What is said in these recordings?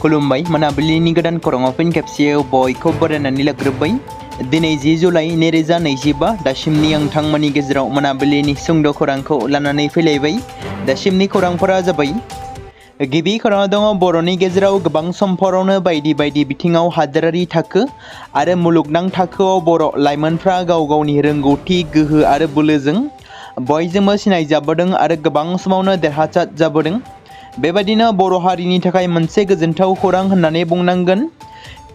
खुलुमबाय मोनाबिलिनि गोदान खौराङाव फिन खेबसेयाव बयखौ बरायनानै लाग्रोबाय। दिनै 10 जुलाइ 2025 दासिमनि नोंथांमोननि गेजेराव मोनाबिलिनि सुंद' खौरांखौ लानानै फैलायबाय। दासिमनि खौरांफोरा जाबाय गिबि खौराङाव दङ बर'नि गेजेराव गोबां समफोरावनो बायदि बायदि बिथिङाव हादोरारि थाखो आरो मुलुगनां थाखोआव बर' लाइमोनफ्रा गाव गावनि रोंगौथि गोहो आरो बोलोजों बयजोंबो सिनायजाबोदों आरो गोबां समावनो देरहासार जाबोदों। बेबायदिनो बर' हारिनि थाखाय मोनसे गोजोनथाव खौरां होननानै बुंनांगोन।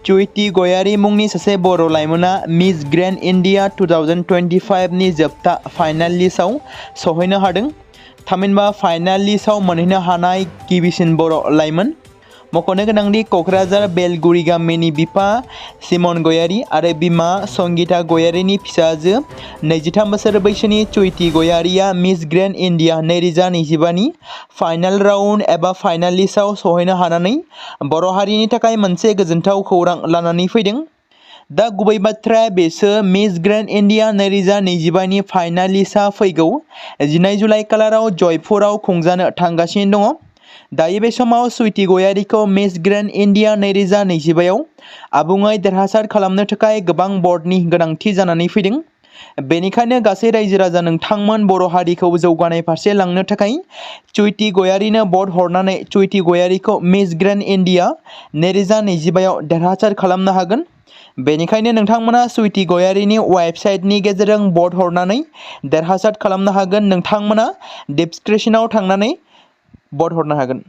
चुइटि गयारी मुंनि सासे बर' लाइमोना मिस ग्रेन्ड इन्डिया 2025 नि जोबथा फाइनाल लिस्टआव सौहैनो हादों। थामहिनबा फाइनाल लिस्टआव मोनहैनो हानाय गिबिसिन बर' लाइमोन। मख'नो गोनांदि क'क्राझार बेलगुरि गामिनि बिफा सिमन गयारी आरो बिमा संगीता गयारीनि फिसाजो 23 बोसोर बैसोनि चुइटि गयारीया मिस ग्रेन्ड इन्डिया 2025 नि फाइनाल राउन्ड एबा फाइनाल लिस्टआव सौहैनो हानानै बर' हारिनि थाखाय मोनसे गोजोनथाव खौरां लानानै फैदों। दा गुबै बाथ्राया बेसो मिस ग्रेन्ड इन्डिया 2025 नि फाइनाल लिस्टआ फैगौ 12 जुलाइ खालाराव जयपुराव खुंजानो थांगासिनो दङ। दायो बे समाव चुइटि गयारीखौ मिस ग्रेन्ड इन्डिया 2025 आव आबुङै देरहासार खालामनो थाखाय गोबां भटनि गोनांथि जानानै फैदों। बेनिखायनो गासै रायजो राजा नोंथांमोन बर' हारिखौ जौगानाय फारसे लांनो थाखाय चुइटि गयारीनो भट हरनानै चुइटि गयारीखौ मिस ग्रेन्ड इन्डिया 2025 आव देरहासार खालामनो हागोन। बेनिखायनो नोंथांमोना चुइटि गयारीनि वेबसाइटनि गेजेरजों भट हरनानै देरहासार खालामनो हागोन। नोंथांमोना डिसक्रिप्शनाव थांनानै भट हरनो हागोन।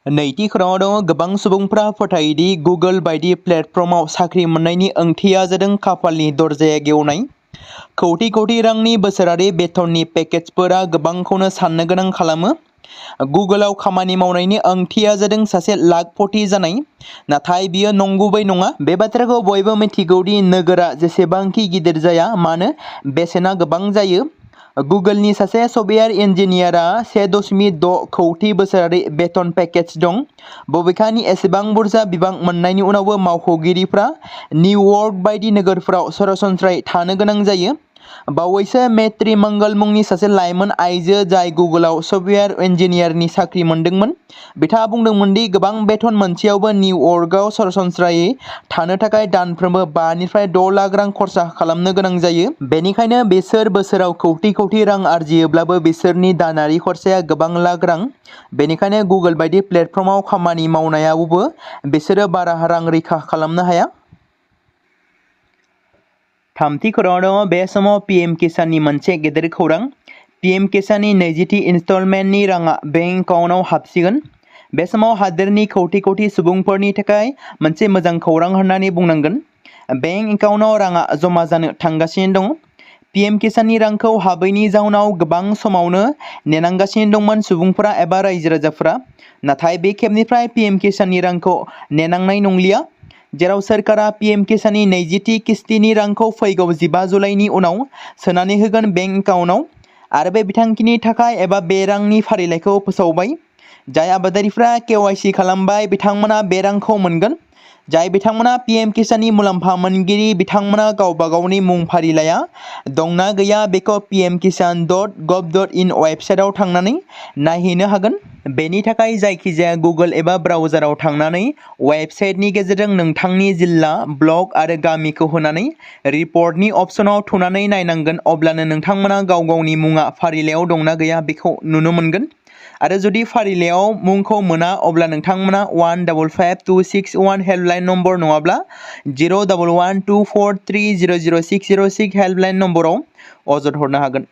नैथि खौराङाव दङ गोबां सुबुंफ्रा फोथायोदि गुगोल बायदि प्लेटफर्माव साख्रि मोननायनि ओंथिया जादों खाफालनि दरजाया गेवनाय। कौटि कौटि रांनि बोसोरारि बेथननि पेकेजफोरा गोबांखौनो साननो गोनां खालामो। गुगोलाव खामानि मावनायनि ओंथिया जादों सासे लाखपति जानाय। नाथाय बियो नंगुबै नङा। बे बाथ्राखौ बयबो मिथिगौदि नोगोरा जेसेबांखि गिदिर जाया मानो बेसेना गोबां जायो। गुगोलनि सासे सफ्टवेयार इन्जिनियारा 1.6 कौटि बोसोरारि बेथन पेकेज दं। बबेखानि एसेबां बुरजा बिबां मोननायनि उनावबो मावख'गिरिफ्रा निउयर्क बायदि नोगोरफोराव सरासनस्रायै थानो गोनां जायो। बावैसो मेत्री मंगल मुंनि सासे लाइमोन आइजो जाय गुगोलाव सफ्टवेयार इन्जिनियारनि साख्रि मोनदोंमोन, बिथाङा बुंदोंमोन दि गोबां बेथन मोनसेयावबो निउयर्कआव सरासनस्रायै थानो थाखाय दानफ्रोमबो 5 निफ्राय 6 लाख रां खरसा खालामनो गोनां जायो। बेनिखायनो बिसोर बोसोराव कौटि कौटि रां आरजियोब्लाबो बिसोरनि दानारि खरसाया गोबां लाख रां। बेनिखायनो गुगोल बायदि प्लेटफर्माव खामानि मावनायावबो बिसोरो बारा रां रैखा खालामनो हाया। थामथि खौराङाव दङ बे समाव पीएम किसाननि मोनसे गेदेर खौरां। पीएम किसाननि 20थि इनस्टलमेन्टनि राङा बेंक एकाउन्टआव हाबसिगोन। बे समाव हादोरनि कौटि कौटि सुबुंफोरनि थाखाय मोनसे मोजां खौरां होननानै बुंनांगोन। बेंक एकाउन्टआव राङा जमा जानो थांगासिनो दङ। पीएम किसाननि रांखौ हाबैनि जाउनाव गोबां समावनो नेनांगासिनो दंमोन सुबुंफोरा एबा रायजो राजाफोरा। नाथाय बे खेबनिफ्राय पीएम किसाननि रांखौ नेनांनाय नंलिया। जेराव सोरखारा पीएम किसाननि 20थि किस्तिनि रांखौ फैगौ 15 जुलाइनि उनाव सोनानै होगोन बेंक एकाउन्टआव। आरो बे बिथांखिनि थाखाय एबा बे रांनि फारिलाइखौ फोसावबाय। जाय आबादारिफ्रा केवाइसि खालामबाय बिथांमोना बे रांखौ मोनगोन। जाय बिथांमोना पीएम किसाननि मुलाम्फा मोनगिरि बिथांमोना गावबा गावनि मुं फारिलाइया दंना गैया बेखौ pmkisan.gov.in वेबसाइटआव थांनानै नायहैनो हागोन। बेनि थाखाय जायखिजाया गुगोल एबा ब्राउजाराव थांनानै वेबसाइटनि गेजेरजों नोंथांनि जिल्ला, ब्लक आरो गामिखौ होनानै रिपर्टनि अपसनाव थुनानै नायनांगोन। अब्लानो नोंथांमोना गाव गावनि मुङा फारिलाइयाव दंना गैया बेखौ नुनो मोनगोन। आरो जुदि फारिलाइयाव मुंखौ मोना अब्ला नोंथांमोना 155261 हेल्पलाइन नम्बर नङाब्ला 01124300606 हेल्पलाइन नम्बराव अजद हरनो हागोन।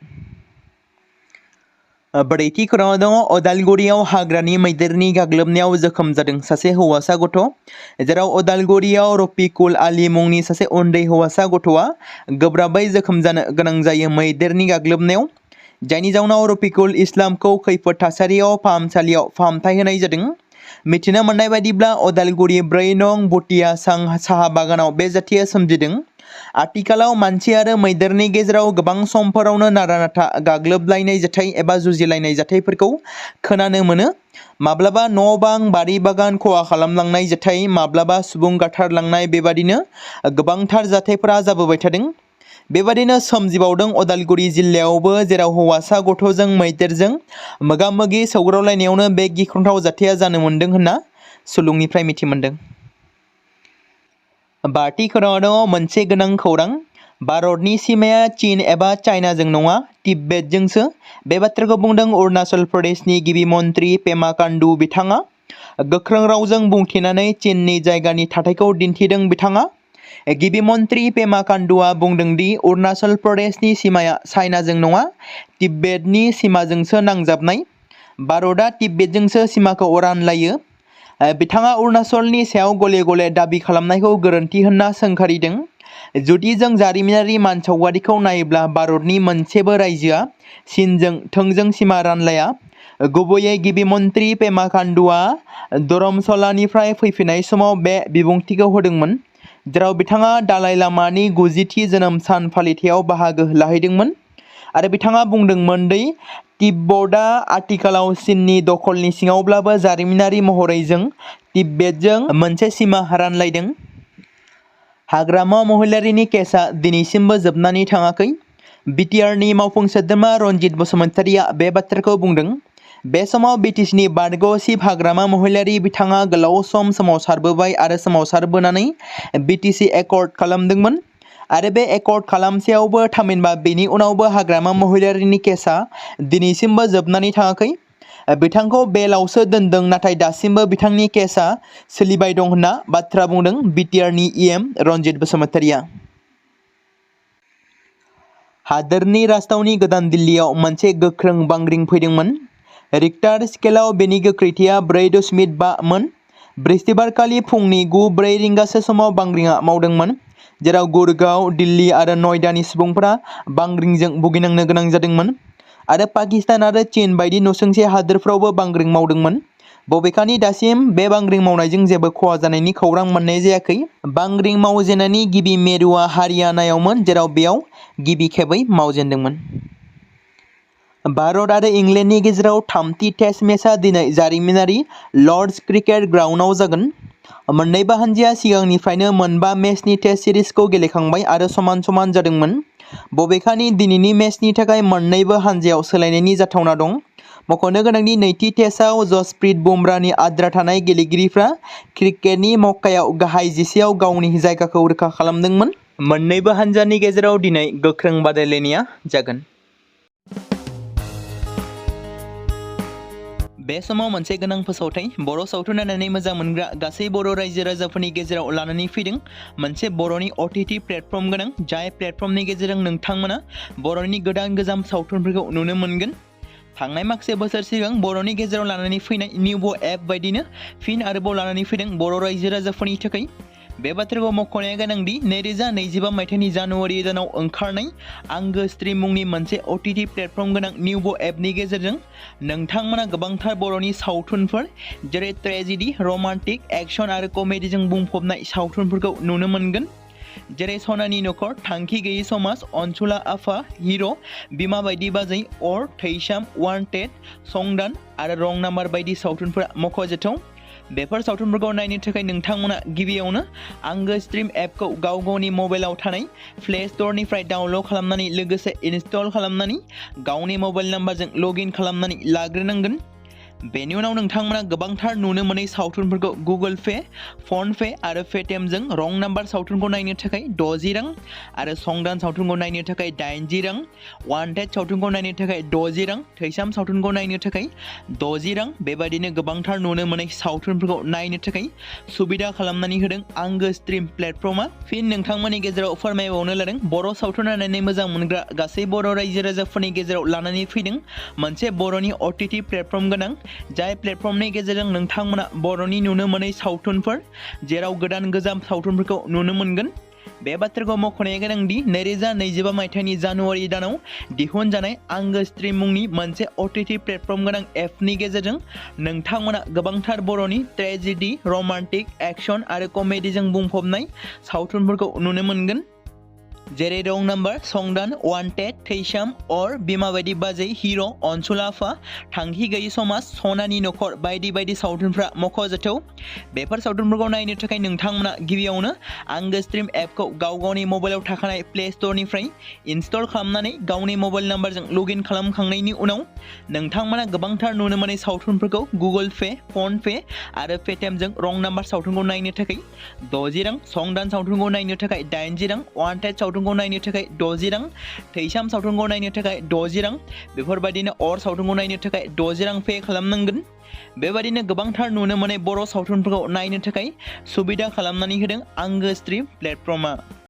ब्रैथि खौराङाव दङ अदालगुरियाव हाग्रानि मैदेरनि गाग्लोबनायाव जोखोम जादों सासे हौवासा गथ'। जेराव अदालगुरियाव रफिकुल आली मुंनि सासे उन्दै हौवासा गथ'आ गोब्राबै जोखोम जानो गोनां जायो मैदेरनि गाग्लोबनायाव। जायनि जाउनाव रफिकुल इस्लामखौ खैफोद थासारियाव फाहामसालियाव फाहामथाय होनाय जादों। मिथिनो मोननाय बायदिब्ला अदालगुरि 4 नं बटिया साहा बागानाव बे जाथाया सोमजिदों। आथिखालाव मानसि आरो मैदेरनि गेजेराव गोबां समफोरावनो नारा नाथा गाग्लोबलायनाय जाथाय एबा जुजिलायनाय जाथायफोरखौ खोनानो मोनो। माब्लाबा न' बां, बारि बागान खहा खालामलांनाय जाथाय, माब्लाबा सुबुं गाथारलांनाय, बेबादिनो गोबांथार जाथायफोरा जाबोबाय थादों। बेबादिनो सोमजिबावदों अदालगुरि जिल्लायावबो, जेराव हौवासा गथ'जों मैदेरजों मोगा-मोगि सौग्रावलायनायावनो बे गिख्रंथाव जाथाया जानो मोन्दों होनना सुलुंनिफ्राय मिथि मोन्दों। बाथि खौराङाव मोनसे गोनां खौरां। भारतनि सिमाया चीन एबा चाइनाजों नङा, तिब्बेतजोंसो। बे बाथ्राखौ बुंदों अरुणाचल प्रदेशनि गिबि मन्त्रि पेमा खांडू बिथाङा। गोख्रों रावजों बुंथिनानै चीननि जायगानि थाथायखौ दिन्थिदों बिथाङा। गिबि मन्त्रि पेमा खांडूआ बुंदों दि अरुणाचल प्रदेशनि सिमाया चाइनाजों नङा, तिब्बेतनि सिमाजोंसो नांजाबनाय। भारतआ तिब्बेतजोंसो सिमाखौ रानलायो। बिथाङा अरुणाचलनि सायाव गले-गले दाबि खालामनायखौ गोरोन्थि होनना सोंखारिदों। जुदि जों जारिमिनारि मानसावगारिखौ नायोब्ला, भारतनि मोनसेबो रायजोआ चीनजों थोंजों सिमा रानलाया। गुबैयै गिबि मन्त्रि पेमा खांडूआ धरमशालानिफ्राय फैफिननाय समाव बे बिबुंथिखौ होदोंमोन, जेराव बिथाङा दालाइ लामानि 90थि जोनोम सान फालिथायाव बाहागो लाहैदोंमोन आरो बिथाङा बुंदोंमोन दि तिब्बतआ आथिखालाव चीननि दखलनि सिङावब्लाबो जारिमिनारि महरै जों तिब्बेतजों मोनसे सिमा रानलायदों। हाग्रामा महिलारिनि केसआ दिनैसिमबो जोबनानै थाङाखै। बिटिआरनि मावफुं सोद्रोमा रनजित बसुमतारिया बे बाथ्राखौ बुंदों। बे समाव बिटिसिनि बारग' चिफ हाग्रामा महिलारि बिथाङा गोलाव सम सोमावसारबोबाय आरो सोमावसारबोनानै बिटिसि एकर्ड खालामदोंमोन आरो बे एकर्ड खालामसेयावबो, थामहिनबा बेनि उनावबो हाग्रामा महिलारिनि केसआ दिनैसिमबो जोबनानै थाङाखै। बिथांखौ बेलआवसो दोनदों, नाथाय दासिमबो बिथांनि केसआ सोलिबाय दं होनना बाथ्रा बुंदों बिटिआरनि इएम रनजित बसुमतारिया। हादोरनि राजथावनि गोदान दिल्लीयाव मोनसे गोख्रों बांग्रिं फैदोंमोन। रिक्टार स्केलाव बेनि गोख्रैथिया 4.5 मोन। बृहस्पतिबारखालि फुंनि 9:04 रिंगासो समाव बांग्रिंआ मावदोंमोन, जेराव गुड़गांव, दिल्ली आरो नयडानि सुबुंफोरा बांग्रिंजों भुगिनांनो गोनां जादोंमोन आरो पाकिस्तान आरो चीन बायदि नसुंसे हादोरफ्रावबो बांग्रिं मावदोंमोन। बबेखानि दासिम बे बांग्रिं मावनायजों जेबो खहा जानायनि खौरां मोननाय जायाखै। बांग्रिं मावजेननायनि गिबि मिरुआ हारियानायावमोन, जेराव बेयाव गिबि खेबै मावजेनदोंमोन। भारत आरो इंलेन्डनि गेजेराव थामथि टेस्ट मेचआ दिनै जारिमिनारि लर्ड्स क्रिकेट ग्राउन्डआव जागोन। मोन्नैबो हानजाया सिगांनिफ्रायनो मोनबा मेचनि टेस्ट सिरिजखौ गेलेखांबाय आरो समान-समान जादोंमोन। बबेखानि दिनैनि मेचनि थाखाय मोन्नैबो हानजायाव सोलायनायनि जाथावना दं। मख'नो गोनांदि नैथि टेस्टआव जसप्रीत बुमराहनि आद्रा थानाय गेलेगिरिफ्रा क्रिकेटनि मक्कायाव गाहाय जिसेआव गावनि जायगाखौ रोखा खालामदोंमोन। मोन्नैबो हानजानि गेजेराव दिनै गोख्रों बादायलायनाया जागोन। बे समाव मोनसे गोनां फोसावथाय। बर' सावथुन नायनानै मोजां मोनग्रा गासै बर' रायजो राजाफोरनि गेजेराव लानानै फैदों मोनसे बर'नि OTT प्लेटफर्म गोनां, जाय प्लेटफर्मनि गेजेरजों नोंथांमोना बर'नि गोदान गोजाम सावथुनफोरखौ नुनो मोनगोन। थांनाय माखासे बोसोर सिगां बर'नि गेजेराव लानानै फैनाय निउबो एप बायदिनो फिन आरोबाव लानानै फैदों बर' रायजो राजाफोरनि थाखाय। बे बाथ्राखौ मख'नाया गोनांदि 2025 मायथाइनि जानुवारि दानाव ओंखारनाय आंगो स्ट्रिम मुंनि मोनसे OTT प्लेटफर्म गोनां निउबो एपनि गेजेरजों नोंथांमोना गोबांथार बर'नि सावथुनफोर, जेरै ट्रेजेडि, रमान्टिक, एक्शन आरो कमेडिजों बुंफबनाय सावथुनफोरखौ नुनो मोनगोन, जेरै सनानि नखर, थांखि गैयै समाज, अनसुला आफा, हिर', बिमा बायदि बाजै, अर, थैसाम, वान्टेड, संदान आरो रं नाम्बार बायदि सावथुनफोरा मख'जाथाव। बेफोर सावथुनफोरखौ नायनो थाखाय नोंथांमोना गिबियावनो आंगो स्ट्रिम एपखौ गाव गावनि मबाइलाव थानाय प्ले स्ट'रनिफ्राय डाउनल'ड खालामनानै लोगोसे इनस्टल खालामनानै गावनि मबाइल नाम्बारजों लगइन खालामनानै लाग्रोनांगोन। बेनि उनाव नोंथांमोना गोबांथार नुनो मोनै सावथुनफोरखौ गुगोल पे, फन पे आरो पेटिएमजों रं नाम्बार सावथुनखौ नायनो थाखाय 60 रां आरो संदान सावथुनखौ नायनो थाखाय 80 रां, वान्टेड सावथुनखौ नायनो थाखाय 60 रां, थैसाम सावथुनखौ नायनो थाखाय 60 रां, बेबायदिनो गोबांथार नुनो मोनै सावथुनफोरखौ नायनो थाखाय सुबिदा खालामनानै होदों आंगो स्ट्रिम प्लेटफर्मा। फिन नोंथांमोननि गेजेराव फोरमायबावनो लादों बर' सावथुन नायनानै मोजां मोनग्रा गासै बर' रायजो राजाफोरनि गेजेराव लानानै फैदों मोनसे बर'नि OTT प्लेटफर्म गोनां, जाय प्लेटफर्मनि गेजेरजों नोंथांमोना बर'नि नुनो मोनै सावथुनफोर, जेराव गोदान गोजाम सावथुनफोरखौ नुनो मोनगोन। बे बाथ्राखौ मख'नाया गोनांदि 2025 मायथाइनि जानुवारि दानाव दिहुनजानाय आंगो स्ट्रिम मुंनि मोनसे OTT प्लेटफर्म गोनां एपनि गेजेरजों नोंथांमोना गोबांथार बर'नि ट्रेजेडि, रमान्टिक, एक्शन आरो कमेडिजों बुंफबनाय सावथुनफोरखौ नुनो मोनगोन। जेरै रं नाम्बार, संदान, वान्टेड, थैसाम, अर, बिमा बायदि बाजै, हिर', अनसुलाफा, थांखि गैयि समाज, सनानि नखर बायदि बायदि सावथुनफ्रा मख'जाथाव। बेफोर सावथुनफोरखौ नायनो थाखाय नोंथांमोना गिबियावनो आंगो स्ट्रिम एपखौ गाव गावनि मबाइलाव थाखानाय प्ले स्ट'रनिफ्राय इनस्टल खालामनानै गावनि मबाइल नाम्बारजों लगइन खालामखांनायनि उनाव नोंथांमोना गोबांथार नुनो मोनै सावथुनफोरखौ गुगोल पे, फन पे आरो पेटिएमजों रं नाम्बार सावथुनखौ नायनो थाखाय 60 रां, संदान सावथुनखौ नायनो थाखाय 80 रां, वान्टेड सावथुनखौ नायनो थाखाय 60 रां, थैसाम सावथुनखौ नायनो थाखाय 60 रां, बेफोरबायदिनो अर सावथुनखौ नायनो थाखाय 60 रां पे खालामनांगोन। बेबायदिनो गोबांथार नुनो मोनै बर' सावथुनफोरखौ नायनो थाखाय सुबिदा खालामनानै होदों आंगो स्ट्रिम प्लेटफर्मआ।